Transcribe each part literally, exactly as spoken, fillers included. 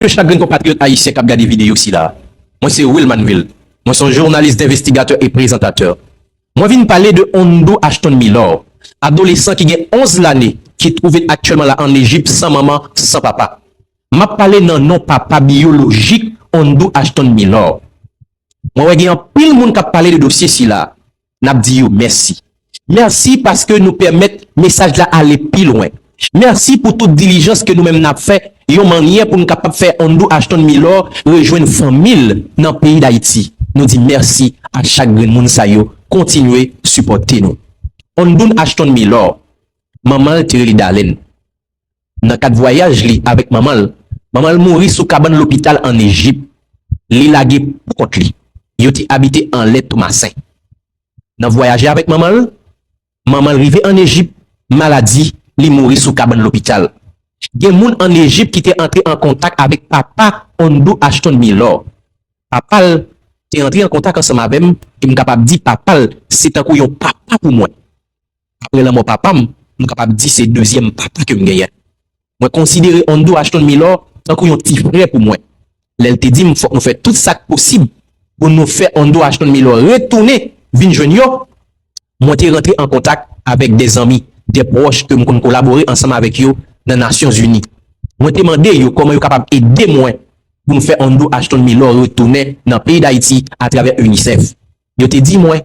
ke chak grenn konpatriyòt ayisyen k ap gade videyo sila. Mwen se Wilmanville. Mwen se yon jounalis, envestigatè e prezantatè. Mwen vin pale de Ondour Ashton Milor, adolesan ki gen onz lane, ki twouve l aktyèlman la ann Ejip san manman, san papa. M ap pale nan non papa biyolojik Ondour Ashton Milor. Mwen wè gen anpil moun k ap pale de dosye sila. N ap di yo mèsi. Mèsi paske nou pèmèt mesaj la ale pi lwen. Mèsi pou tout dilijans ke nou menm n ap fè, yon mannyè pou n kapab fè Ondour Ashton Milor rejwenn fanmi l nan peyi Dayiti. Nou di mèsi a chak grenn moun sa yo. Kontinye sipòte nou. Ondour Ashton Milor, manman l te rele Darlene. Nan kad vwayaj li avèk manman l, manman l mouri sou kabann lopital ann Ejip. Li lage pou kont li. Yo te abite anlè Tomasen. Nan vwayaje avèk manman l, manman l rive ann Ejip, maladi, li mouri sou kabann lopital. Gen moun ann Ejip ki te antre an kontak avèk papa Ondour Ashton Milor. Papa l te antre an kontak ansanm avè m, e m kapab di papa l se tankou yon papa pou mwen. Apre lanmò papa m, m kapab di se dezyèm papa ke m genyen. Mwen konsidere Ondour Ashton Milor tankou yon ti frè pou mwen. Lè l te di m fòk nou fè tout sa k posib pou nou fè Ondour Ashton Milor retounen vin jwenn yo, mwen te rantre an kontak avèk de zanmi, de pwòch ke m konn kolabore ansanm avèk yo nan Nasyonzini. Mwen te mande yo kòman yo kapab ede mwen pou m fè Ondour Ashton Milor retounen nan peyi Dayiti atravè UNICEF. Yo te di mwen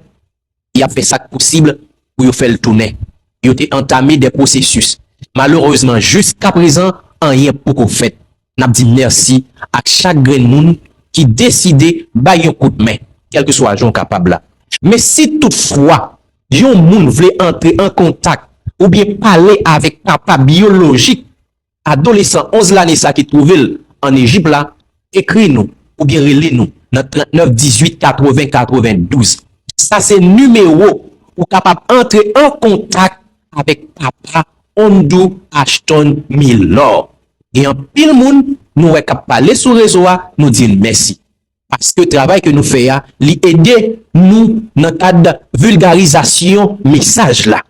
y ap fè sa k posib pou yo fè l tounen. Yo te antame de pwosesis. Malerezman, jiskaprezan, anyen poko fèt. N ap di mèsi ak chak grenn moun ki deside bay yon kout men, kèlkeswa jan w kapab la. Men si toutfwa yon moun vle antre an kontak oubyen pale avèk papa biyolojik adolesan onz lane sa ki twouve l ann Ejip la, ekri nou oubyen rele nou nan trannèf dizuit katreven katrevendouz. Sa se nimewo ou kapab antre an kontak avèk papa Ondour Ashton Milor. Gen anpil moun nou wè k ap pale sou rezo a, nou di l mèsi. Paske travay ke nou fè a, li ede nou nan kad vilgarizasyon mesaj la.